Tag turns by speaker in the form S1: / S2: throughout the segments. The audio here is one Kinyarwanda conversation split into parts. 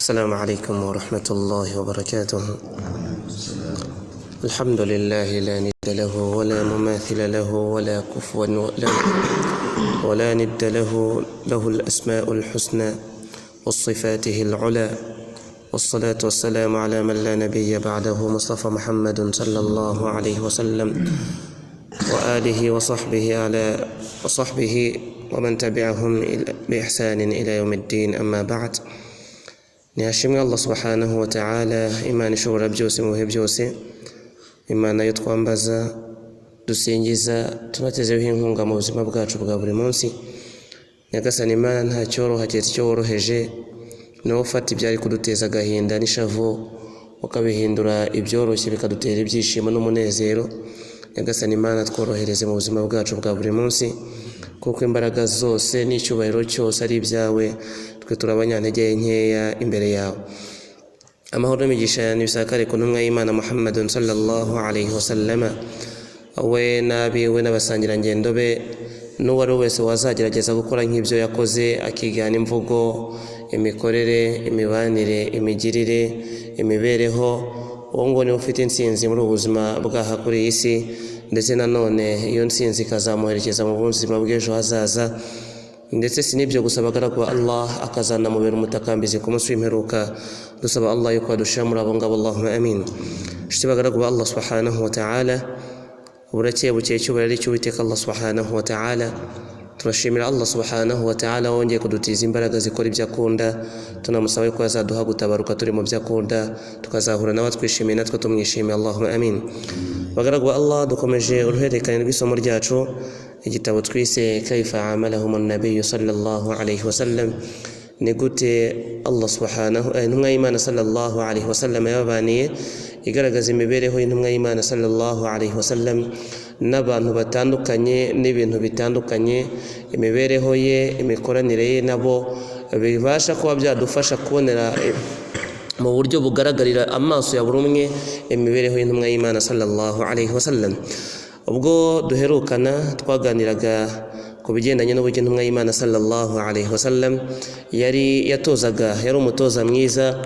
S1: السلام عليكم ورحمة الله وبركاته. الحمد لله لا ند له ولا مماثل له ولا كفوا ولا ند له، له الأسماء الحسنى وصفاته العلى، والصلاة والسلام على من لا نبي بعده مصطفى محمد صلى الله عليه وسلم وآله وصحبه على وصحبه ومن تبعهم بإحسان إلى يوم الدين. أما بعد، nihashimwe Allah subhanahu wa ta'ala, Imana ishobora byose mu bihe byose, Imana yo twambaza, dusingiza, tunatezeho inkunga mu buzima bwacu bwa buri munsi. Nyagasani Imana, nta cyoroha keretse icyo woroheje. Niwo ufata ibyari kuduteza agahinda n'ishavu ukabihindura ibyoroshye, bikadutera ibyishimo n'umunezero. Nyagasani Imana, tworohereze mu buzima bwacu bwa buri munsi, kuko imbaraga zose n'icyubahiro cyose ari ibyawe, twe turi abanyantege nkeya imbere yawe. Amahoro n'imigisha n'ibisakare ku ntumwa y'Imana Muhammadun sallallahu alayhi wasallama, we n'abiwe n'abasangirangendo be, n'uwo ari we wese wazagerageza gukora nk'ibyo yakoze, akigana imvugo, imikorere, imibanire, imigirire, imibereho. Uwo nguwo niwe ufite intsinzi muri ubu buzima bw'aha kuri iyi si, ndetse nanone iyo ntsinzi ikazamuherekeza mu buzima bw'ejo hazaza. Ndetse si n'ibyo gusa, abagaragu ba Allah, akazanamubera umutakambizi ku munsi w'imperuka. Dusaba Allah yuko adushyira muri abo ngabo. Allahumma amin. Inshuti bagaragu ba Allah subhanahu wa ta'ala, burakeye bukeye, cyubahiro ari icy'Uwiteka Allah subhanahu wa ta'ala. Turashimira Allah subhanahu wa ta'ala wongeye kudutiza imbaraga zikora ibyo akunda. Tunamusaba yuko yazaduha gutabaruka turi mu byo akunda, tukazahura nawe twishimiye, natwe tumwishimiye. Allahumma amin. Bagaragu ba Allah, dukomeje uruhererekane rw'isomo ryacu, igitabo twise "Kaifa amalahum nabiyu sallallahu alayhi wasallam", ni gute Allah subhanahu, intumwa y'Imana sallallahu alayhi wasallam yababaniye, igaragaza imibereho y'intumwa y'Imana sallallahu alayhi wasallam n'abantu batandukanye n'ibintu bitandukanye, imibereho ye, imikoranire ye nabo, bibasha kuba byadufasha kubonera mu buryo bugaragarira amaso ya buri umwe imibereho y'intumwa y'Imana sallallahu alayhi wasallam. Ubwo duherukana twaganiraga ku bigendanye n'uburyo intumwa y'Imana sallallahu alayhi wasallam yari yatozaga, yari umutoza mwiza,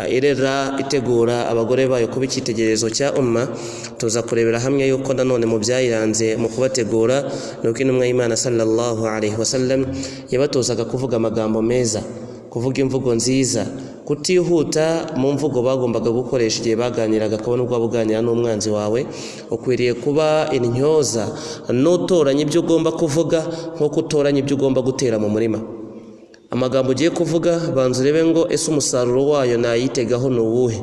S1: irera, itegura abagore bayo kuba icyitegererezo cya umma. Tuza kurebera hamwe yuko nanone mu byayiranze mu kubategura ni uko intumwa y'Imana sallallahu alayhi wasallam yabatozaga kuvuga amagambo meza, kuvuga imvugo nziza, kutihuta mu mvugo bagombaga gukoresha igihe baganiraga. Kabone ubwo waba uganira n'umwanzi wawe, ukwiriye kuba intyoza n'utoranya ibyo ugomba kuvuga, nk'uko utoranya ibyo ugomba gutera mu murima. Amagambo ugiye kuvuga, banza urebe ngo ese umusaruro wayo nayitegaho ni uwuhe?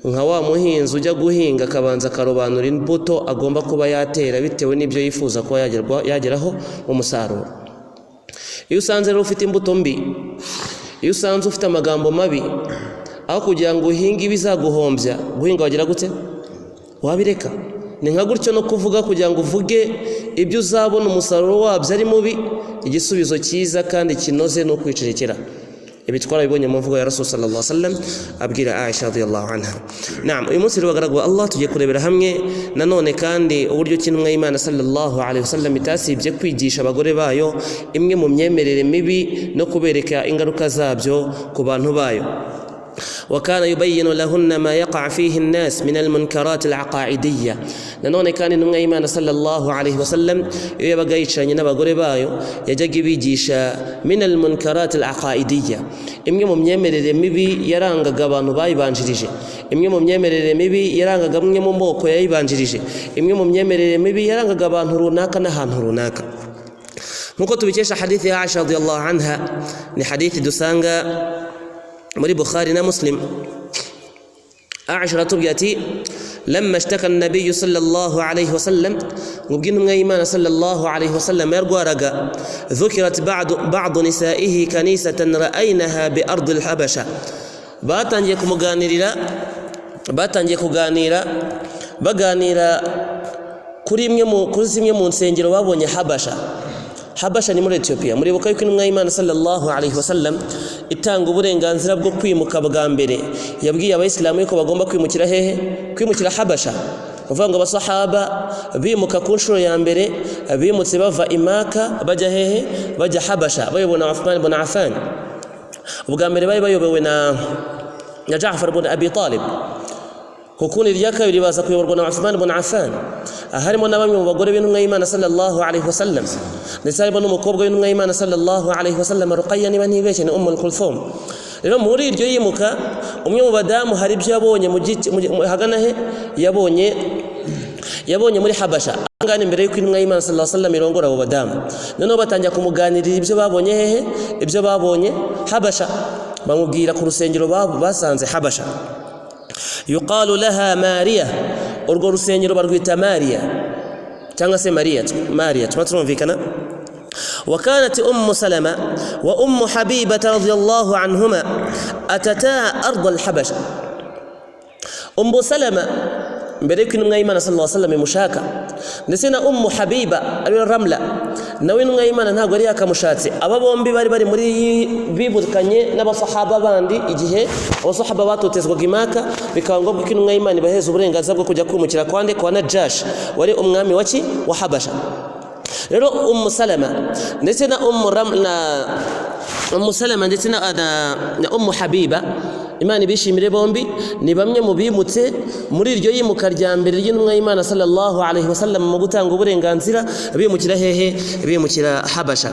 S1: Nka wa muhinzi ujya guhinga, akabanza akarobanura imbuto agomba kuba yatera bitewe n'ibyo yifuza kuba yageraho mu musaruro. Iyo usanze rero ufite imbuto mbi, iyo usanze ufite amagambo mabi, aho kugira ngo uhinge ibizaguhombya, guhinga wagira gute? Wabireka. Ni nka gutyo no kuvuga, kugira ngo uvuge ibyo uzabona umusaruro wabyo ari mubi, igisubizo cyiza kandi kinoze ni ukwicecekera. Ibi twarabibonye mu mvugo ya Rasul sallallahu alaihi wasallam abwira Aisha radiyallahu anha. Naam, uyu munsi rero, bagaragu ba Allah, tugiye kurebera hamwe nanone kandi uburyo ki intumwa y'Imana sallallahu alaihi wasallam itasibye kwigisha abagore bayo imwe mu myemerere mibi no kubereka ingaruka zabyo ku bantu bayo. وكان يبين لهن ما يقع فيه الناس من المنكرات العقائدية. Nanone kandi intumwa y'Imana sallallahu alaihi wasallam, iyo yabaga yicaranye n'abagore bayo, yajyaga ibigisha min almunkarat alaqaidiyya, imwe mu myemerere mibi yarangaga abantu bayibanjirije, imwe mu myemerere mibi yarangaga amwe mu moko yayibanjirije, imwe mu myemerere mibi yarangaga abantu runaka n'ahantu runaka, nk'uko tubikesha hadithi ya Aisha radiyallahu anha. Ni hadithi dusanga muri Bukhari na Muslim. Aisha aratubwira ati: لما اشتكى النبي صلى الله عليه وسلم, ubwo intumwa y'Imana sallallahu alayhi wasallam yarwaraga, ذكرت بعض نسائه كنيسة رأينها بأرض الحبشة. Batangiye kumuganirira, batangiye kuganira, baganira kuri zimwe mu nsengero babonye Habasha. Habasha ni muri Ethiopia. Muribuka yuko intumwa y'Imana sallallahu alaihi wasallam itanga uburenganzira bwo kwimuka bwa mbere, yabwiye abayisilamu yuko bagomba kwimukira hehe? Kwimukira Habasha. Uvuga ngo abasahaba bimuka ku nshuro ya mbere, bimutse bava Imaka bajya hehe? Bajya Habasha, bayobona Uthman ibn Affan. Ubwa mbere bari bayobowe na Jaafar ibn Abi Talib, ku kundi rya kabiri baza kuyoborwa na Uthman ibn Affan, harimo na bamwe mu bagore b'intumwa y'Imana sallallahu alaihi wasallam, ndetse harimo n'umukobwa w'intumwa y'Imana sallallahu alaihi wasallam, Ruqayya niba ntibeshye ni Ummul Kulthum. Rero muri iryo yimuka, umwe mu badamu hari ibyo yabonye mu giti hagana he, yabonye muri Habasha angana imbere y'uko intumwa y'Imana sallallahu alaihi wasallam irongora abo badamu. Noneho batangira kumuganirira ibyo babonye hehe, ibyo babonye Habasha, bamubwira ku rusengero basanze Habasha. Yuqalu laha Mariya, urwo rusengero barwita Mariya cyangwa se Mariya, Mariya tuba turumvikana. وكانت أم سلمة وأم حبيبة رضي الله عنهما أتتا أرض الحبشة. أم سلمة mbere y'uko intumwa y'Imana sallallahu alaihi wasallam imushaka, ndetse na Ummu Habiba ariwe Ramla, nawe intumwa y'Imana ntabwo yari yakamushatse. Aba bombi bari muri bibukanye n'abasahaba bandi igihe abasahaba batotezwaga imaka, bikaba ngombwa ko intumwa y'Imana ibaheza uburenganzira bwo kujya kwimukira kwande kwa Najash, wari umwami wa ki wa Habasha. Rero Ummu Salama ndetse na Ummu Ram na Ummu Salama ndetse na Ummu Habiba, Imana ibishimire bombi, ni bamwe mu bimutse muri iryo yimuka rya mbere ry'intumwa y'Imana sallallahu alaihi wasallam mu gutanga uburenganzira, bimukira hehe? Bimukira Habasha.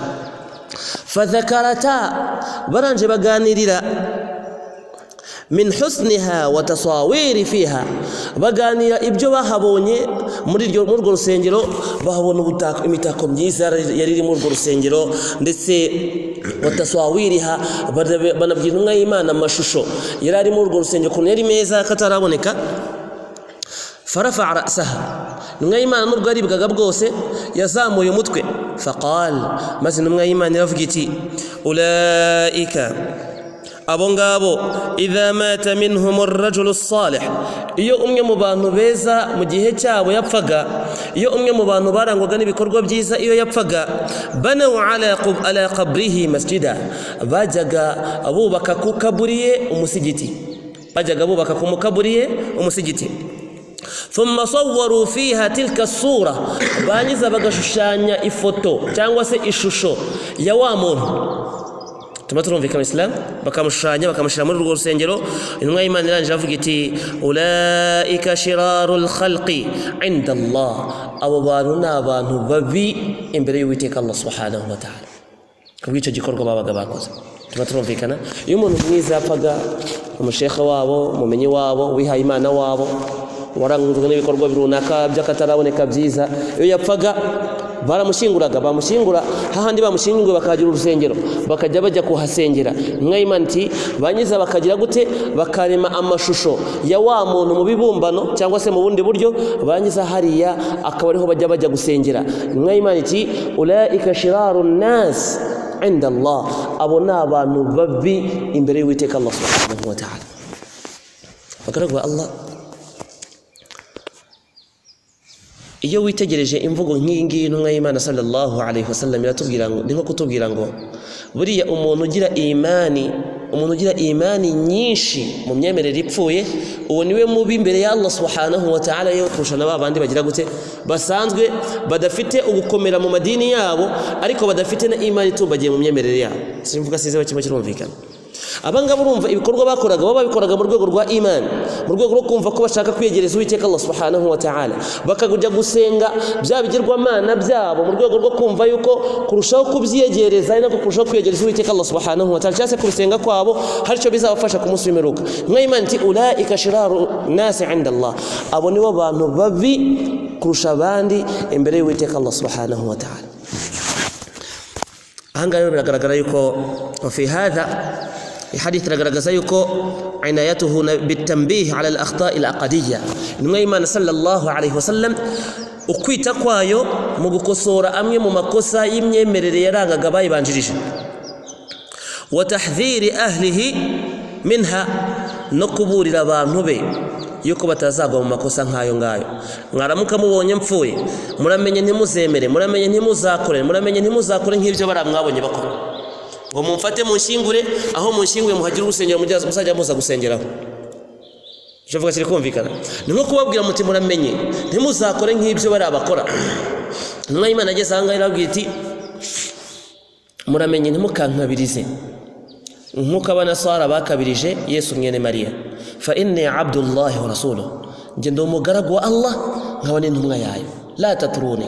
S1: Fadhakarata, baranje baganirira min husniha wa tasawiri fiha, baganira ibyo bahabonye muri urwo rusengero, bahabona ubutako, imitako myiza yari iri muri urwo rusengero, ndetse wa tasawiriha, banabwira intumwa y'Imana amashusho yari ari muri urwo rusengero ukuntu yari meza kataraboneka. Farafa ra'saha, intumwa y'Imana nubwo yaribwaga bwose yazamuye umutwe. Faqal, maze intumwa y'Imana iravuga iti: ulaika, abo ngabo, idha mata minhum ar-rajulu salih, iyo umwe mu bantu beza mu gihe cyabo yapfaga, iyo umwe mu bantu barangwaga n'ibikorwa byiza iyo yapfaga, banaw ala qabrihi masjida, bajyaga bubaka ku kaburiye umusigiti, bajyaga bubaka ku mukaburiye umusigiti. Thumma sawwaru fiha tilka sura, banyiza bagashushanya ifoto cyangwa se ishusho ya wa muntu. Tuba turumvikana Islam? Bakamushushanya, bakamushyira muri urwo rusengero. Intumwa y'Imana irangije avuga iti: ulaika shirarul khalqi inda Allah, abo bantu ni abantu babi imbere y'Uwiteka Allah subhanahu wa ta'ala, kubw'icyo gikorwa babaga bakoze. Tuba turumvikana? Iyo umuntu mwiza yapfaga, umushekhe wabo, umumenyi wabo, wihaye Imana wabo, waranzwe n'ibikorwa runaka by'akataraboneka byiza, iyo yapfaga baramushyinguraga, bamushyingura hahandi bamushyinguye bakahagira urusengero, bakajya bajya kuhasengera. Intumwa y'Imana iti banyiza bakagira gute? Bakarema amashusho ya wa muntu mu bibumbano cyangwa se mu bundi buryo, banyiza hariya akaba ariho bajya gusengera. Intumwa y'Imana iti: ulaika shiraru nas inda Allah, abo ni abantu babi imbere y'Uwiteka Allah subhanahu wa ta'ala. Bagaragu ba Allah, iyo witegereje imvugo nk'iyi ngiyi intumwa y'Imana sallallahu alaihi wasallam iratubwira ngo, ni nko kutubwira ngo buriya umuntu ugira imani nyinshi mu myemerere ipfuye, uwo niwe mubi imbere ya Allah subhanahu wa ta'ala, yewe kurusha na babandi bagira gute, basanzwe badafite ugukomera mu madini yabo, ariko badafite na imani itumbagiye mu myemerere yabo. Simvuga size bakimo kirumvikana. Abangaba urumva ibikorwa bakoraga baba babikoraga mu rwego rwa imani, mu rwego rwo kumva ko bashaka kwiyegereza Uwiteka Allah subhanahu wa ta'ala, bakajya gusenga bya bigirwamana byabo mu rwego rwo kumva yuko kurushaho kubyiyegereza ari nako kurushaho kwiyegereza Uwiteka Allah subhanahu wa ta'ala, cyangwa se kubisenga kwabo hari icyo bizabafasha ku munsi w'imperuka. Intumwa y'Imana iti: ulaika shiraru nasi inda Allah, abo nibo bantu babi kurusha abandi imbere y'Uwiteka Allah subhanahu wa ta'ala. Ahangaha rero biragaragara yuko fi hadha الحديث iragaragaza yuko inayatuhu bitanbih ala al-akhta' al-aqadiyya, intumwa y'Imana sallallahu alaihi wasallam ukwita kwayo mu gukosora amwe mu makosa y'imyemerere yarangaga bayibanjirije, wa tahdhiri ahlihi minha, no kuburira abantu be yuko batazagwa mu makosa nk'ayo ngayo. Mwaramuka mubonye mpfuye, muramenye ntimuzemere, muramenye ntimuzakore, muramenye ntimuzakore nk'ibyo bariya mwabonye bakora, ngo mumfate munshyingure, aho munshyinguye muhagire urusengero muzajya muza gusengeraho. Icyo mvuga kiri kumvikana? Ni nko kubabwira muti muramenye ntimuzakore nk'ibyo bariya bakora. Intumwa y'Imana ageze aha ngaha irababwira iti: muramenye ntimukankabirize, Nk'uko Abanasara bakabirije Yesu mwene Mariya. Fa inni abdullahi wa rasuluhu, njye ndi umugaragu wa Allah nkaba n'intumwa yayo. La tatruni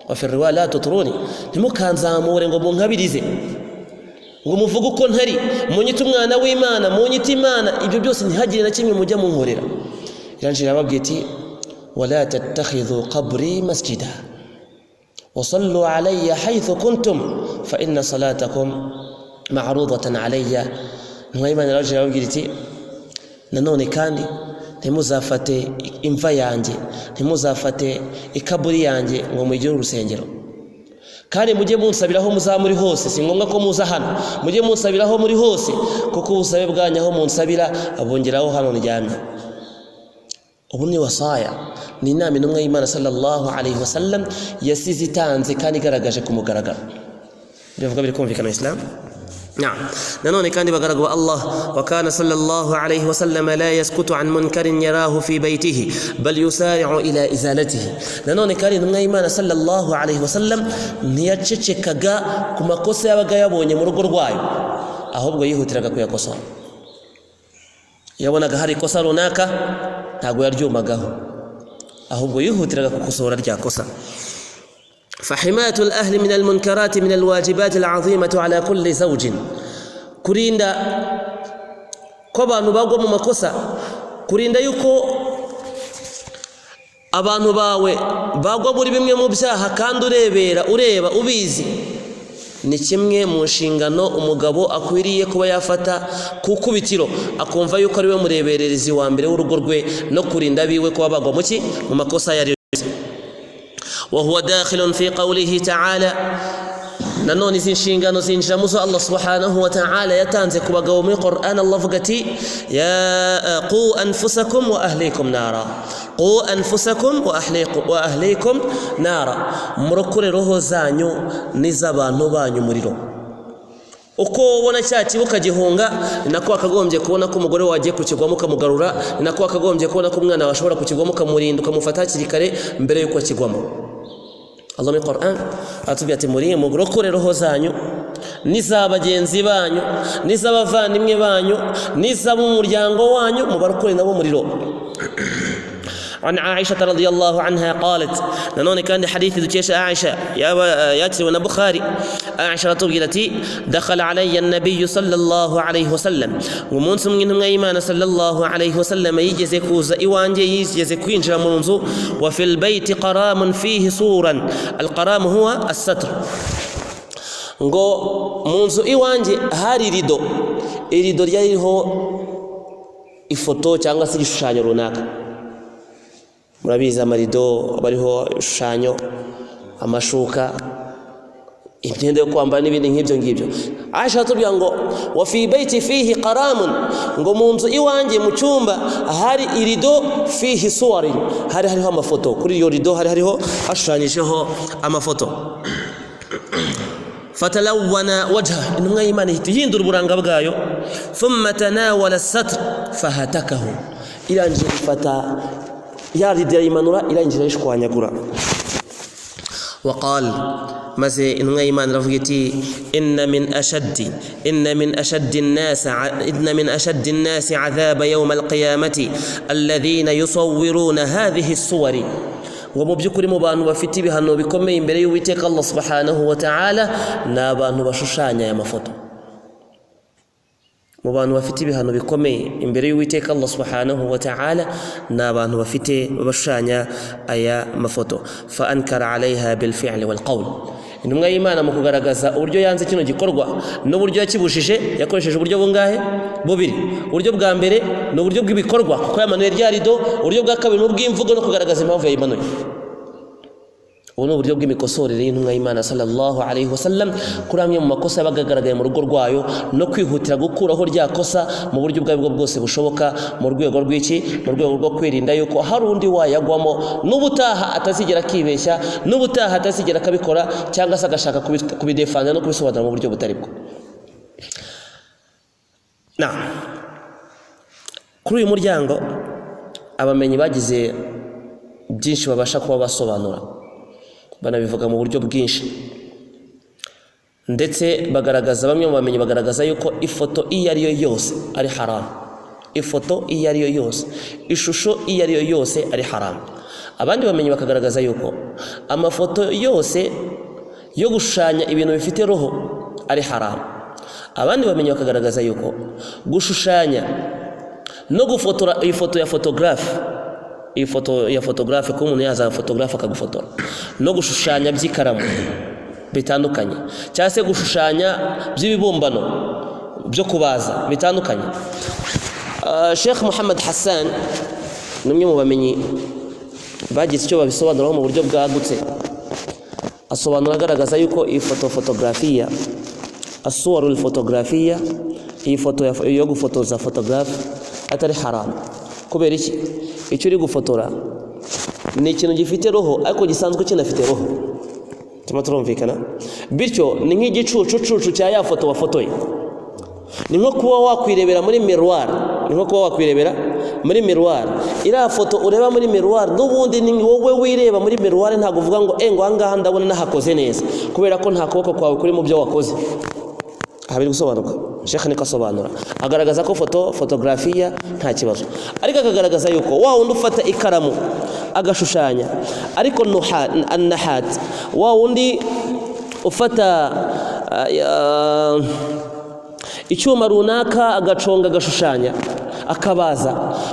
S1: wa fi riwaya la tutruni, ntimukanzamure ngo munkabirize, ngo muvuge uko ntari, munyite umwana w'Imana, munyite Imana, ibyo byose ntihagire na kimwe mujya munkorera. Irangije irababwira iti wala tattakhidhu qabri masjida wasallu alayya haythu kuntum fa inna salatakum ma'rudatan alayya. Intumwa y'Imana irangije irababwira iti nanone kandi ntimuzafate imva yanjye, ntimuzafate ikaburi yanjye ngo muyigire urusengero, kandi mujye munsabira aho muzaba muri hose, si ngombwa ko muza hano, mujye munsabira aho muri hose, kuko ubusabe bwanyu aho munsabira abongeraho hano ndyamye. Ubu ni wasaya, ni inama intumwa y'Imana sallallahu alayhi wasallam yasize itanze kandi igaragaje ku mugaragaro. Bivuga biri kumvikana Islam. نعم. Nanone kandi bagaragu ba Allah, wa kana sallallahu alayhi wasallam la yaskutu an munkarin yarahu fi baytihi bal yusari'u ila izalatihi. Nanone kandi intumwa y'Imana sallallahu alayhi wasallam ntiyacecekaga ku makosa yabaga yabonye mu rugo rwayo, ahubwo yihutiraga kuyakosora. Yabonaga hari ikosa runaka ntabwo yaryumagaho, ahubwo yihutiraga gukosora rya kosa. فحماية الأهل من المنكرات من الواجبات العظيمة على كل زوج. Kurinda ko abantu bagwa mu makosa, kurinda yuko abantu bawe bagwa muri bimwe mu byaha kandi urebera, ureba, ubizi, ni kimwe mu nshingano umugabo akwiriye kuba yafata ku kubitiro, akumva yuko ari we murebererezi wa mbere w'urugo rwe no kurinda abiwe kuba bagwa muki mu makosa yari. وهو داخل في قوله تعالى. Nanone izi nshingano zinjira mu zo Allah subhanahu wa ta'ala yatanze ku bagabo muri Qur'an. Allah avuga ati ya qu anfusakum wa ahlikum nara, qu anfusakum wa ahlikum nara, murokore roho zanyu n'iz'abantu banyu umuriro. Uko ubona cya kibuka gihunga, ni nako wakagombye kubona ko umugore wagiye kukigwamo ukamugarura, ni nako wakagombye kubona ko umwana washobora kukigwamo ukamurinda, ukamufata hakiri kare mbere y'uko akigwamo. Allah muri Qur'an atubwira ati muri murokore roho zanyu n'iz'abagenzi banyu n'iz'abavandimwe banyu n'iz'ab'umuryango wanyu, mubarokore nabo umuriro. عن عائشة رضي الله عنها قالت، نانوني كان حديث دكيش عائشة ياتي ونبخاري، عائشة تقولتي دخل علي النبي صلى الله عليه وسلم ومنسم منهم إيمان صلى الله عليه وسلم يجزي كوز إيوانجي يجزي كوينجا منزو، وفي البيت قرام فيه صورا، القرام هو الستر. Ngo munzu iwanje hari rido, irido ryariho ifoto cyangwa se igishushanyo runaka. Murabizi amarido bariho ibishushanyo, amashuka, imyenda yo kwambara n'ibindi nk'ibyo ngibyo. Aisha atubwira ngo wa fi baiti fihi qaramun, ngo mu nzu iwanjye mu cyumba hari irido fihi suwarin, hari hariho amafoto. Kuri iyo rido hari hariho hashushanyijeho amafoto. Fatalawwana wajha, intumwa y'Imana ihita ihindura uburanga bwayo. Thumma tanawala as-satr fahatakahu, irangije ifata ya rido irayimanura, irangije irayishwanyagura. وقال maze intumwa y'Imana iravuga iti inna min ashaddi an-nasi 'adhaba yawm al-qiyamati alladhina yusawwiruna hadhihi as-suwari. Ngo mu by'ukuri mu bantu bafite ibihano bikomeye imbere y'Uwiteka Allah subhanahu wa ta'ala ni abantu bashushanya aya mafoto. Mu bantu bafite ibihano bikomeye imbere y'Uwiteka Allah subhanahu wa ta'ala ni abantu bafite bashushanya aya mafoto. Fa ankara 'alayha bil fi'li wal qawl. Intumwa y'Imana mu kugaragaza uburyo yanze kino gikorwa n'uburyo yakibujije, yakoresheje uburyo bungahe? Bubiri. Uburyo bwa mbere ni uburyo bw'ibikorwa kuko yamanuye rya rido, uburyo bwa kabiri ni ubw'imvugo no kugaragaza impamvu yayimanuye. Ubu ni uburyo bw'imikosorere y'intumwa y'Imana sallallahu alayhi wasallam kuri amwe mu makosa yabaga agaragaye mu rugo rwayo, no kwihutira gukuraho rya kosa mu buryo ubwo aribwo bwose bushoboka, mu rwego rw'iki? Mu rwego rwo kwirinda yuko hari undi wayagwamo n'ubutaha atazigera akibeshya, n'ubutaha atazigera akabikora, cyangwa se agashaka kubidefanda no kubisobanura mu buryo butari bwo. Na kuri uyu muryango abamenyi bagize byinshi babasha kuba basobanura, banabivuga mu buryo bwinshi. Ndetse bagaragaza, bamwe mu bamenyi bagaragaza yuko ifoto iyo ari yo yose ari haramu, ifoto iyo ari yo yose, ishusho iyo ari yo yose ari haramu. Abandi bamenyi bakagaragaza yuko amafoto yose yo gushushanya ibintu bifite roho ari haramu. Abandi bamenyi bakagaragaza yuko gushushanya no gufotora iyi foto ya photographe, iyi foto ya photographe, ko umuntu yaza photographe akagufotora, no gushushanya by'ikaramu bitandukanye, cyangwa se gushushanya by'ibibumbano byo kubaza bitandukanye. Sheikh Muhammad Hassan ni umwe mu bamenyi bagize icyo babisobanuraho mu buryo bwagutse. Asobanura agaragaza yuko iyi foto fotografiya, asuwarul fotografiya, iyi foto yo gufotoza, photographe, atari haramu. Kubera iki? Icyo uri gufotora ni ikintu gifite roho, ariko gisanzwe kinafite roho. Turimo turumvikana? Bityo ni nk'igicucucucu cya ya foto wafotoye. Ni nko kuba wakwirebera muri miroir, ni nko kuba wakwirebera muri miroir. Iriya foto ureba muri miroir n'ubundi ni wowe wireba muri miroir. Ntabwo uvuga ngo ngo ahangaha ndabona nahakoze neza, kubera ko nta kuboko kwawe kuri mu byo wakoze. Aha biri gusobanuka? Sheikh niko asobanura, agaragaza ko foto fotografiya nta kibazo, ariko akagaragaza yuko wa wundi ufata ikaramu agashushanya, ariko annahat, wa wundi ufata icyuma runaka agaconga, agashushanya, akabaza,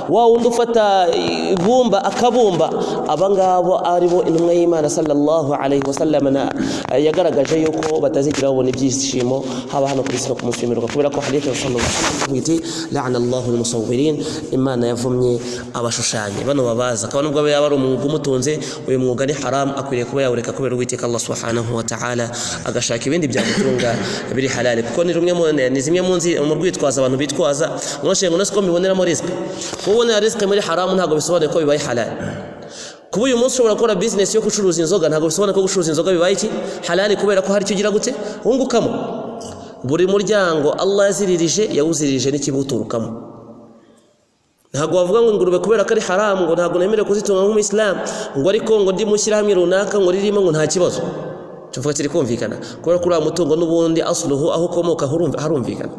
S1: wa wundi ufata ibumba akabumba, aba ngabo ari bo intumwa y'Imana sallallahu alayhi wasallam na yagaragaje yuko batazigira babona ibyishimo, haba hano ku isi no ku munsi w'imperuka, kubera ko hadith ya sallallahu alayhi wasallam iti: "La'ana Allahu al-musawwirin", Imana yavumye abashushanyi bano babaza. Akaba nubwo yaba ari umwuga umutunze, uyu mwuga ni haram, akwiriye kuba yawureka kubera Uwiteka Allah subhanahu wa ta'ala, agashaka ibindi byamutunga biri halali, kuko ni rumwe mu ni zimwe mu nzi mu rwitwazo abantu bitwaza ngo nshengo ngo siko mbiboneramo risk. Kubonera risk muri haramu ntabwo bisobanuye ko bibaye halali. Kuba uyu munsi ushobora gukora business yo gucuruza inzoga ntabwo bisobanuye ko gucuruza inzoga bibaye iki? Halali. Kubera ko hari icyo ugira gute? Wungukamo. Buri muryango Allah yaziririje, yawuziririje n'ikibuturukamo. Ntabwo wavuga ngo ingurube kubera ko ari haramu, ngo ntabwo nemerewe kuzitunga nk'umuyisilamu, ngo ariko ngo ndi mu shyirahamwe runaka ngo ririmo, ngo nta kibazo. Tuvuga kiri kumvikana? Kubera ko uriya mutungo n'ubundi asluhu, aho ukomoka harumvikana.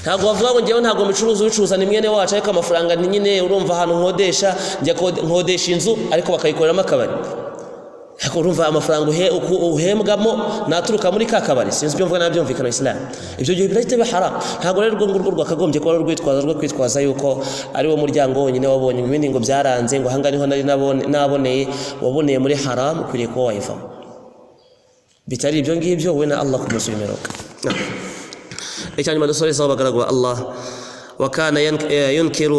S1: Ntabwo bavuga ngo ngewe ntabwo mbicuruza, ubicuruza ni mwene wacu, ariko amafaranga ni nyine urumva ahantu nkodesha, njya nkodesha inzu ariko bakayikoreramo akabari, ariko urumva amafaranga uhembwamo naturuka muri ka kabari. Sinzi ibyo mvuga nabyumvikana, Islam? Ibyo gihe birahita biba haram. Ntabwo rero urwo ngurwo rwakagombye kuba ari urwitwazo rwo kwitwaza yuko ari wo muryango wonyine wabonye, ibindi ngo byaranze, ngo ahangaha niho nari naboneye. Waboneye muri haram, ukwiriye kuba wayivamo. Bitari ibyo ngibyo, wowe na Allah ku munsi w'imperuka. Icya nyuma dusorezaho, abagaragu ba Allah: وكان ينكر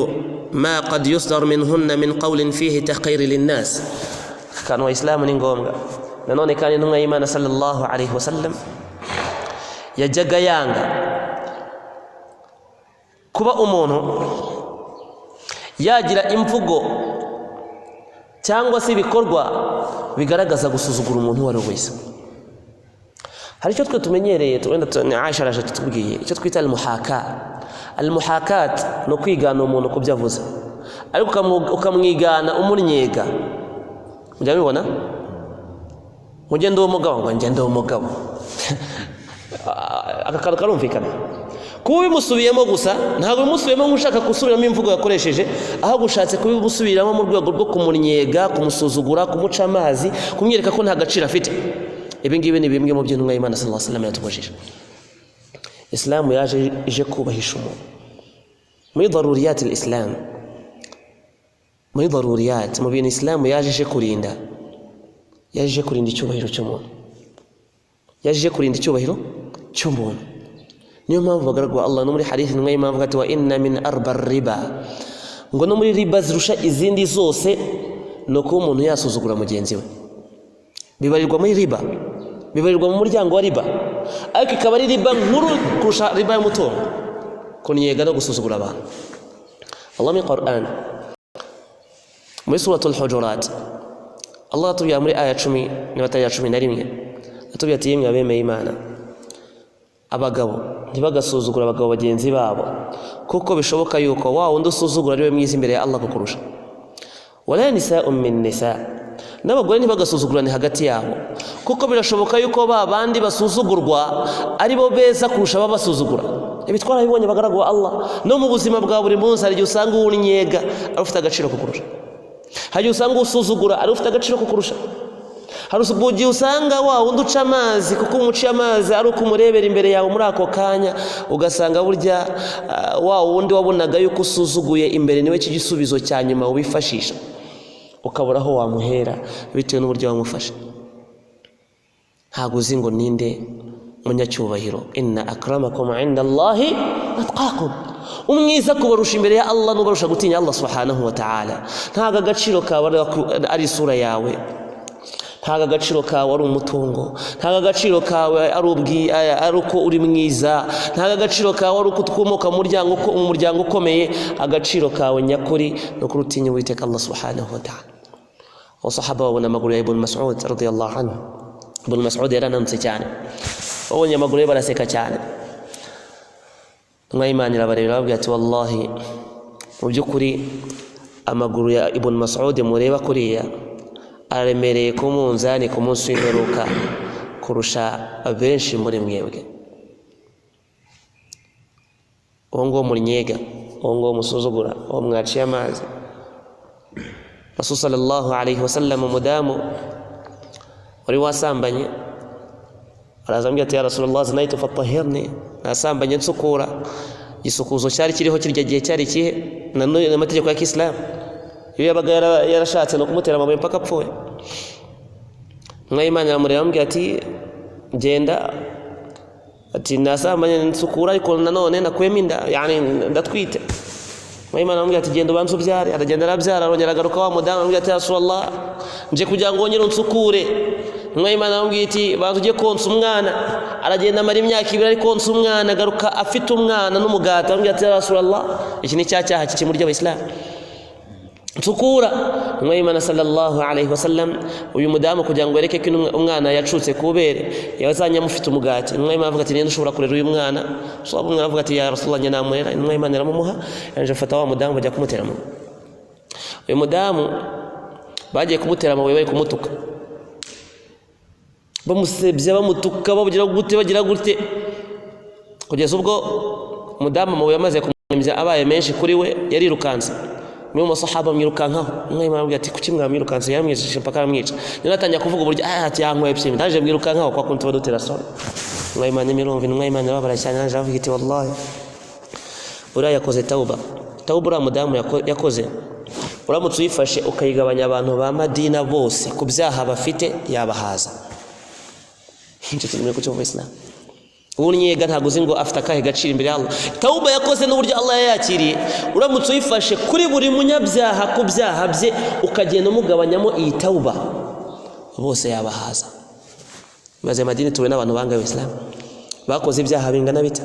S1: ما قد يصدر منهن من قول فيه تحقير للناس. Akantu wayisilamu ni ngombwa nanone kandi, intumwa y'Imana sallallahu alaihi wasallam yajyaga yanga kuba umuntu yagira imvugo cyangwa se ibikorwa bigaragaza gusuzugura umuntu uwo ari we wese. Hari icyo twe tumenyereye, wenda ni Aisha araje tutubwiye icyo twita almuhaka. Almuhakat ni ukwigana umuntu ku byo avuze, ariko ukamwigana umunyega. Mujya mubibona? Ngo ndi umugabo, ngo njye ndi umugabo. Aka kantu karumvikana? Kuba ubimusubiyemo gusa, ntabwo bimusubiyemo nk'ushaka gusubiramo imvugo yakoresheje, ahubwo ushatse kubimusubiramo mu rwego rwo kumunyega, kumusuzugura, kumuca amazi, kumwereka ko nta gaciro afite. Ibi ngibi ni bimwe mu byo intumwa y'Imana sallallahu alaihi wasallam yatubujije. Isilamu yaje ije kubahisha umuntu muri daruriyat islam, muri daruriyat, mu bintu isilamu yaje ije kurinda, yaje ije kurinda icyubahiro cy'umuntu, yaje ije kurinda icyubahiro cy'umuntu. Niyo mpamvu, bagaragu Allah, no muri hadith intumwa y'Imana ati: "Wa inna min arba riba", ngo no muri riba zirusha izindi zose ni ukuba umuntu yasuzugura mugenzi we. Bibarirwa muri riba, bibarirwa mu muryango wa riba, ariko ikaba ari riba nkuru kurusha riba y'umutungo, kunyega no gusuzugura abantu. Allah muri Quran, muri suratul Hujurat, Allah atubwira muri aya 10, niba atari iya 11, atubwira ati: "Yemwe abemeye Imana, abagabo ntibagasuzugura abagabo bagenzi babo, kuko bishoboka yuko wa wundi usuzugura ari we mwiza imbere ya Allah kukurusha. Wala nisaun min nisa", N'abagore ntibagasuzugurane hagati yabo, kuko birashoboka yuko ba bandi basuzugurwa ari bo beza kurusha ababasuzugura. Ibi twarabibonye, abagaragu ba Allah. No mu buzima bwa buri munsi hari igihe usanga uwunyega ari ufite agaciro kukurusha, hari igihe usanga usuzugura ari ufite agaciro kukurusha, hari igihe usanga wa wundi uca amazi kuko umuciye amazi ari uko umurebera imbere yawe muri ako kanya, ugasanga burya wa wundi wabonaga yuko usuzuguye imbere niwe cy'igisubizo cya nyuma wifashisha, ukabura aho wamuhera bitewe n'uburyo wamufashe. Ntabwo uzi ngo ninde munyacyubahiro. Inna akramakum inda Allahi atqakum, umwiza kubarusha imbere ya Allah n'ubarusha gutinya Allah subhanahu wa ta'ala. Ntabwo agaciro kawe ari isura yawe, ntabwo agaciro kawe ari umutungo, ntabwo agaciro kawe ari uko uri mwiza, ntabwo agaciro kawe ari uko utwomoka mu muryango ukomeye. Agaciro kawe nyakuri ni uko utinya Uwiteka Allah subhanahu wa ta'ala. Abasahaba babona amaguru ya Ibn Mas'ud radiyallahu anhu. Ibn Mas'ud yarananutse cyane, babonye amaguru ye baraseka cyane. Intumwa y'Imana irabareba, irababwira ati wallahi, mu by'ukuri amaguru ya Ibn Mas'ud mureba kuriya araremereye ku munzani ku munsi w'imperuka kurusha benshi muri mwebwe. Uwo nguwo munyega, uwo nguwo musuzugura, uwo mwaciye amazi. Rasul sallallahu alayhi wasallam, umudamu wari wasambanye araza ambwira ati ya Rasulullah, zinaitu fatahirni, nasambanye nsukura. Igisukuzo cyari kiriho kirya gihe cyari ikihe? N'amategeko ya Kisilamu iyo yabaga yarashatse no kumutera amabuye mpaka apfuye. Intumwa y'Imana iramureba, amubwira ati genda, ati nasambanye nsukura ariko nanone nakuyemo inda, yani ndatwite. Intumwa y'Imana aramubwira ati genda ubanze ubyare. Aragenda arabyara, arongera agaruka wa mudamu aramubwira ati ya Rasulullah, nje kugira ngo wongere unsukure. Intumwa y'Imana aramubwira iti banza ujye konsa umwana. Aragenda amara imyaka 2 ari konsa umwana, agaruka afite umwana n'umugati, aramubwira ati ya Rasulullah, iki ni cya cyaha kikimurya abayisilamu, nsukura. Intumwa y'Imana sallallahu alayhi wasallam, uyu mudamu kugira ngo yereke ko umwana yacutse kubere, yazanye amufite umugati. Intumwa y'Imana avuga ati ninde ushobora kurera uyu mwana? So umwana avuga ati ya Rasulullah, njye namurera. Intumwa y'Imana iramumuha, yaje afata wa mudamu bajya kumutera amabuye. Uyu mudamu bagiye kumutera amabuye bari kumutuka, bamusebya, bamutuka, bagira gute bagira gute, kugeza ubwo umudamu amabuye amaze kumurembya abaye menshi kuri we, yarirukanse. Umwe mu masahaba amwirukankaho, umwe aramubwira ati kuki mwamwirukanse? Yaramwicisha mpaka aramwica. None atangira kuvuga uburyo ati yankwepye, ndaje mwirukankaho kwa kuntu tuba dutera soni. Intumwa y'Imana imirumva, intumwa y'Imana irababara cyane, araje aravuga iti wallahi uriya yakoze tauba. Tauba uriya mudamu yakoze, uramutse uyifashe ukayigabanya abantu ba Madina bose ku byaha bafite, yabahaza. Icyo kintu muri kucyumva Islam. Unyega ntabwo uzi ngo afite akahe gaciro imbere ya Allah. Tauba yakoze n'uburyo Allah yayakiriye, uramutse uyifashe kuri buri munyabyaha ku byaha bye ukagenda umugabanyamo iyi tauba, bose yabahaza. Maze Madina tuwe n'abantu bangaye Islam bakoze ibyaha bingana bita,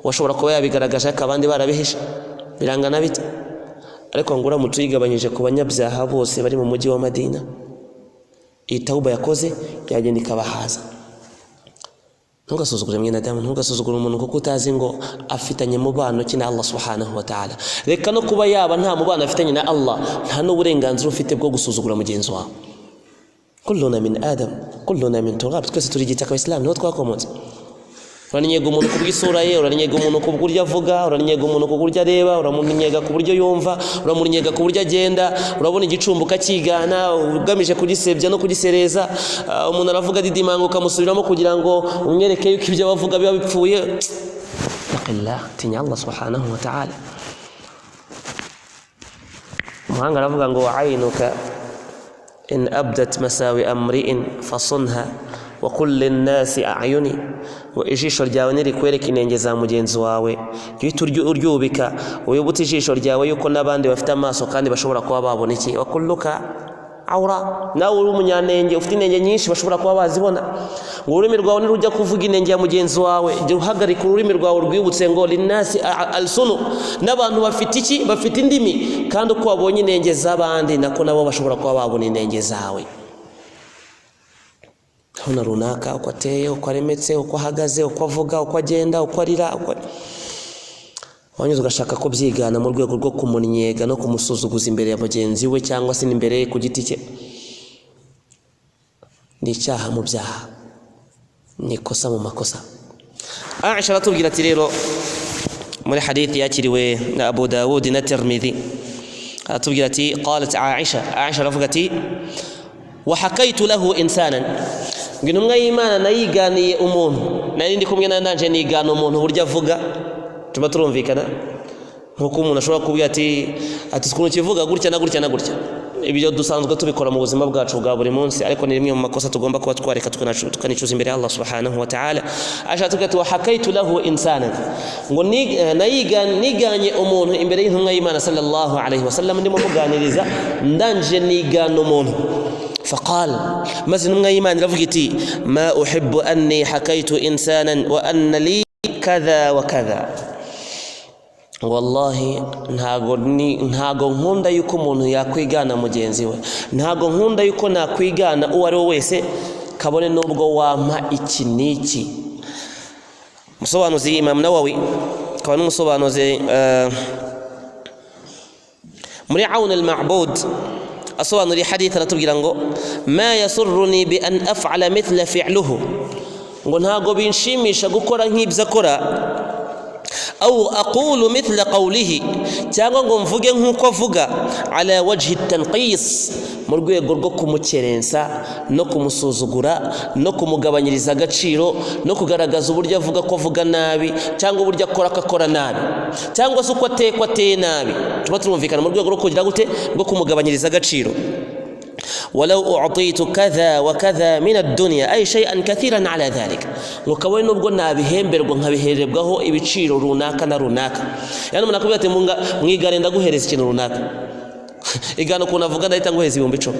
S1: washobora kuba yabigaragaje ariko abandi barabihishe birangana bita, ariko ngo uramutse uyigabanyije ku banyabyaha bose bari mu mujyi wa Madina, iyi tauba yakoze yagenda ikabahaza. Ntugasuzugure mwene Adamu, ntugasuzugure umuntu kuko utazi ngo afitanye mubano ki na Allah subhanahu wa ta'ala. Reka no kuba yaba nta mubano afitanye na Allah, nta n'uburenganzira ufite bwo gusuzugura mugenzi wawe. Kulluna min Adam, kulluna min turab, twese turi igitaka Islam, niho twakomotse. Uranyega umuntu ku bw'isura ye, uranyega umuntu ku buryo avuga, uranyega umuntu ku buryo areba, uramunyega ku buryo yumva, uramunyega ku buryo agenda, urabona igicumbi ukakigana ugamije kugisebya no kugisereza. Umuntu aravuga didimanga ukamusubiramo kugira ngo umwereke yuko ibyo bavuga biba bipfuye. Taqillah, tinya Allah subhanahu wa ta'ala. Umuhanga aravuga ngo ainuka in abdat masawi amri'in fasunha wa qul linnasi a'yuni, ngo ijisho ryawe nirikwereka inenge za mugenzi wawe, jya uryubika, wibutse ijisho ryawe yuko n'abandi bafite amaso kandi bashobora kuba babona iki. Wa kulluka aura, nawe uri umunyanenge ufite inenge nyinshi bashobora kuba bazibona. Ngo ururimi rwawe nirujya kuvuga inenge ya mugenzi wawe, jya uhagarika ururimi rwawe urwibutse ngo linnasi alsunu, n'abantu bafite iki, bafite indimi, kandi uko wabonye inenge z'abandi nako nabo bashobora kuba babona inenge zawe. Urabona runaka uko ateye, uko aremetse, uko ahagaze, uko avuga, uko agenda, uko arira, uko wanyuze ugashaka ko byigana mu rwego rwo kumunyega no kumusuzuguza imbere ya mugenzi we cyangwa se n'imbere ye ku giti cye. Ni icyaha mu byaha, ni ikosa mu makosa. Aisha aratubwira ati rero muri hadithi yakiriwe na Abu Dawud na Tirmidhi, aratubwira ati: qalat Aisha, Aisha aravuga ati: wahakaitu lahu insanan, ngo intumwa y'Imana nayiganiye umuntu, nari ndi kumwe na nanje nigana umuntu uburyo avuga. Tuba turumvikana nkuko umuntu ashobora kubwira ati ukuntu kivuga gutya na gutya na gutya. Ibyo dusanzwe tubikora mu buzima bwacu bwa buri munsi, ariko ni rimwe mu makosa tugomba kuba twareka tukanicuza imbere ya Allah subhanahu wa ta'ala. Aisha atubwira ati: wahakaitu lahu insanan, ngo niganye umuntu imbere y'intumwa y'Imana sallallahu alayhi wasallam, ndimo muganiriza ndanje nigana umuntu. فقال, maze intumwa y'Imana iravuga iti: ma uhibbu anni hakaitu insanan wa anna li kadha wa kadha. Wallahi ntago nkunda yuko umuntu yakwigana mugenzi we, ntago nkunda yuko nakwigana uwo ari we wese, kabone n'ubwo wampa iki n'iki. Umusobanuzi Imam Nawawi akaba n'umusobanuzi muri Aun al-Ma'bud asobanura hadith, aratubwira ngo: ma yasurruni bi an af'ala mithla fi'luhu, ngo ntago binshimisha gukora nk'ibyo akora, aw aqulu mithla qawlihi, cyangwa ngo mvuge nk'uko avuga, ala wajhi tanqis, mu rwego rwo kumukerensa no kumusuzugura no kumugabanyiriza agaciro no kugaragaza uburyo avuga ko avuga nabi, cyangwa uburyo akora ko akora nabi, cyangwa se uko ateye ko ateye nabi. Tuba turumvikana mu rwego rwo kugira gute? Rwo kumugabanyiriza agaciro. ولو أعطيت كذا وكذا من الدنيا أي شيئا كثيرا على ذلك, ngo kabone nubwo nabihemberwa nkabiherebwaho ibiciro runaka na runaka. Yani umuntu akubwira ati: mwigane ndaguhereza ikintu runaka, igana ukuntu avuga ndahita nguhereza 10,000."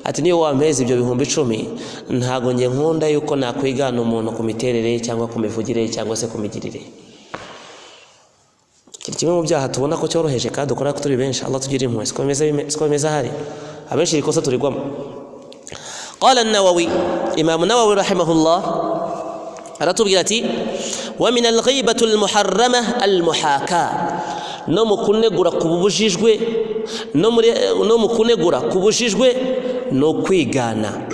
S1: Ati: niyo wampeza ibyo 10,000, ntago njye nkunda yuko nakwigana umuntu ku miterere ye cyangwa ku mivugire ye cyangwa se ku migirire ye. Kiri kimwe mu byaha tubona ko cyoroheje kandi dukora turi benshi. Allah tugira impuhwe. Siko bimeze? Ahari abenshi iri kosa turigwamo. قال النووي, إمام النووي رحمه الله aratubwira ati: ومن الغيبة المحرمة المحاكاة, no mu kunegura kubujijwe, no mu kunegura kubujijwe no kwigana,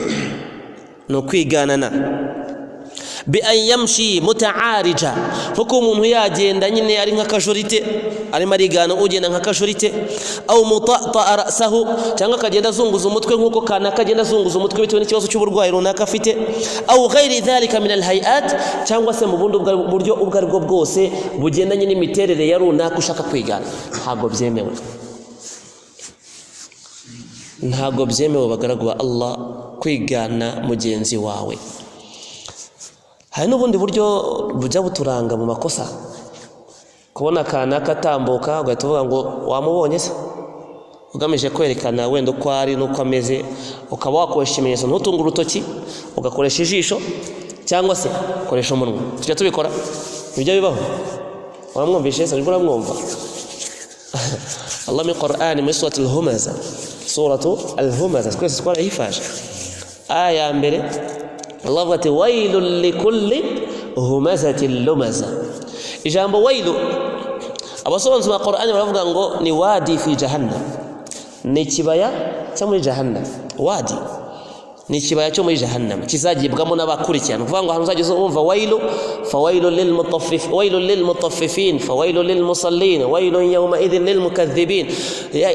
S1: no kwiganana. بأن يمشي متعارجا, nkuko umuntu yagenda nyine ari nk'akajorite, arimo arigana ugenda nk'akajorite, أو مطأطئا رأسه, cyangwa akagenda azunguza umutwe nk'uko kanaka agenda azunguza umutwe bitewe n'ikibazo cy'uburwayi runaka afite, أو غير ذلك من الهيئات, cyangwa se mu bundi buryo ubwo aribwo bwose bugendanye n'imiterere ya runaka ushaka kwigana. Ntabwo byemewe, ntabwo byemewe, bagaragu ba Allah, kwigana mugenzi wawe. Hari n'ubundi buryo bujya buturanga mu makosa, kubona kanaka atambuka ugahita uvuga ngo: "Wamubonye se?" ugamije kwerekana wenda uko ari n'uko ameze, ukaba wakoresha ikimenyetso, ntutunge urutoki, ugakoresha ijisho cyangwa se ukoresha umunwa. Tujya tubikora, ibyo bibaho. Uramwumvishe se? Urimo uramwumva? Allah muri Qur'an, muri suratu al-Humaza, suratu al-Humaza twese twarayifashe, aya ya mbere, Allah avuga ati: ويل لكل همزة لمزة. Ijambo ويل, abasobanuzi ba Qur'an baravuga ngo ni وادي في جهنم, ni ikibaya cyo muri jahannam. وادي ni ikibaya cyo muri jahannam kizagibwamo n'abakurikirana. Ukuvuga ngo ahantu uzajya wumva ويل, فويل للمطفف، ويل للمطففين، فويل للمصلين، ويل يومئذ للمكذبين,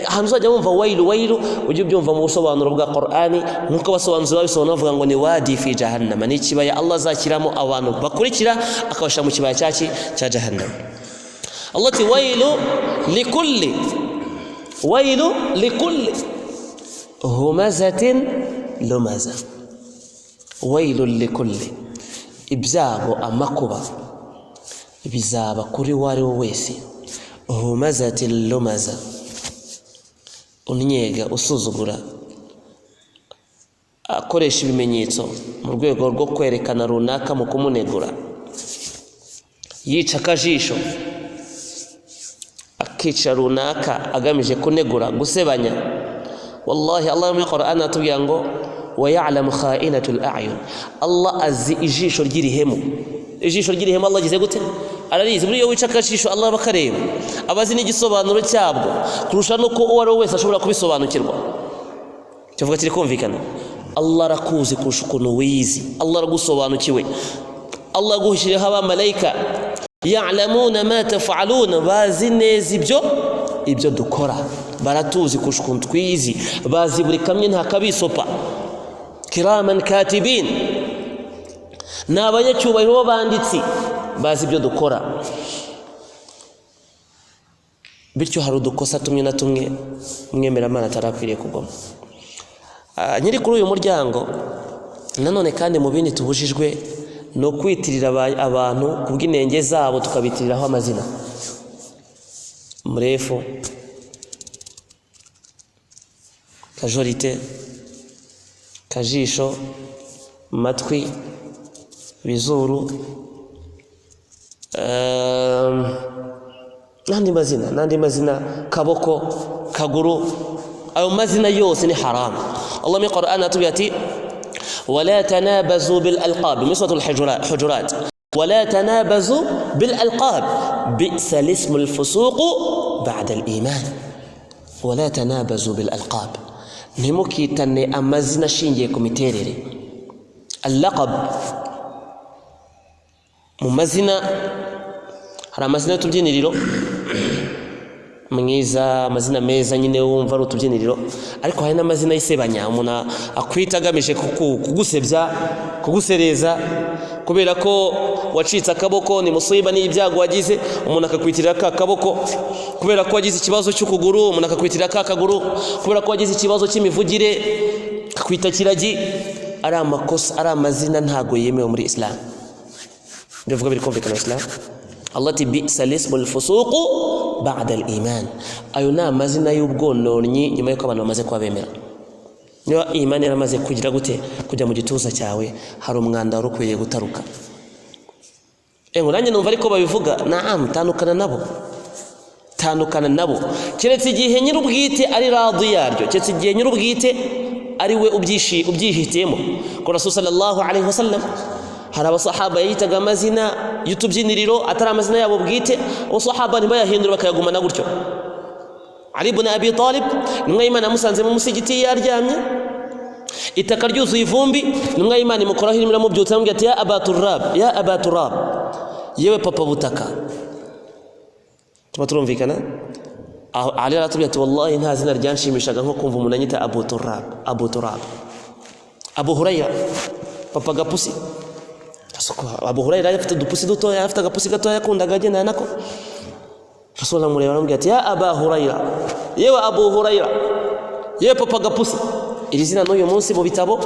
S1: ahantu uzajya wumva ويل ويل, ujye ubyumva mu busobanuro bwa Qur'ani nk'uko abasobanuzi babisobanura, bavuga ngo ni وادي في جهنم, ni ikibaya Allah azashyiramo abantu bakurikira, akabashyira mu kibaya cyaki? Cya jahannam. Allah ati: ويل لكل، ويل لكل همزة لمزة. ويل لكل, ibyago, amakuba bizaba kuri uwo ari we wese, همزة لمزة, unnyega, usuzugura, akoresha ibimenyetso mu rwego rwo kwerekana runaka mu kumunegura, yica akajisho, akica runaka agamije kunegura, gusebanya. Wallahi Allah muri Qur'an atubwira ngo: ويعلم خائنة الأعين, Allah azi ijisho ry'irihemu. Ijisho ry'irihemu Allah agize gute? Ararizi. Buriya wica akajisho, Allah aba akareba, aba azi n'igisobanuro cyabwo kurusha nuko uwo ari we wese ashobora kubisobanukirwa. Kivuga kiri kumvikana. Allah arakuzi kurusha ukuntu wiyizi. Allah aragusobanukiwe. Allah agushyiriyeho abamarayika, ya'lamuna ma taf'aluna, bazi neza ibyo dukora, baratuzi kurusha ukuntu twiyizi, bazi buri kamwe nta kabisopa. Kiraman katibin, ni abanyacyubahiro b'abanditsi, bazi ibyo dukora. Bityo hari udukosa tumwe na tumwe umwemeramana atarakwiriye kugoma. Nyiri kuri uyu muryango nanone kandi mu bindi tubujijwe ni ukwitirira abantu ku bw'inenge zabo, tukabitiriraho amazina mrefu, kajorite, kajisho, matwi, bizuru, n'andi mazina, kaboko, kaguru. Ayo mazina yose ni haramu. Allah muri Qur'an atubwira ati wala tanabazu bil alqab, muri suratul Hujurat, wala tanabazu bil alqab bi'sa lismu al fusuq ba'da al iman. Wala tanabazu bil alqab, ntimukitane amazina ashingiye ku miterere. Al-laqab, mu mazina hari amazina y'utubyiniriro mwiza, amazina meza nyine wumva ari utubyiniriro, ariko hari n'amazina y'isebanya umuntu akwita agamije kugusebya, kugusereza, kubera ko wacitse akaboko, ni musiba, ni ibyago wagize, umuntu akakwitirira ka kaboko, kubera ko wagize ikibazo cy'ukuguru, umuntu akakwitirira ka kaguru, kubera ko wagize ikibazo cy'imivugire akakwita kiragi. Ari amakosa, ari amazina ntago yemewe muri Islam. Bivuga biri kumvikana Islam. Allah ati bi'sa lismul fusuqu ba'da al-iman. Ayo ni amazina y'ubwononnyi nyuma y'uko abantu bamaze kuba bemera. Niba imani yaramaze kugira gute, kujya mu gituza cyawe, hari umwanda wari ukwiriye gutaruka. Ngo nanjye numva ariko babivuga, naam, tandukana nabo, tandukana nabo, keretse igihe nyir'ubwite ari radi yaryo, keretse igihe nyir'ubwite ari we ubyihitiyemo. Ko Rasul sallallahu alaihi wasallam hari abasahaba yitaga amazina y'utubyiniriro atari amazina yabo bwite, abasahaba ntibayahindura bakayagumana gutyo. Ali ibn Abi Talib, intumwa y'Imana yamusanze mu musigiti yaryamye, itaka ryuzuye ivumbi, intumwa y'Imana imukoraho irimo iramubyutsa, amubwira ati ya Aba Turab, ya Aba Turab, yewe papa butaka. Tuba turumvikana. Aho Ali aratubwira ati wallahi nta zina ryanshimishaga nko kumva umuntu anyita Abu Turab, Abu Turab. Abu Hurayra, papa gapusi. Abu Hurayra yari afite udupusi dutoya, afite agapusi gatoya yakundaga agendana nako. Rasul aramureba aramubwira ati ya Aba Hurayra, yewe Abu Hurayra, yewe papa gapusi. Iri zina n'uyu munsi mu bitabo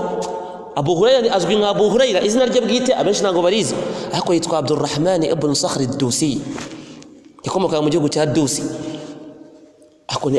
S1: Abu Hurayra azwi nka Abu Hurayra, izina rye bwite abenshi ntabwo barizi, ariko yitwa Abdurrahman ibn Sakhr ad-Dusi, yakomokaga mu gihugu cya Dusi. Ariko ni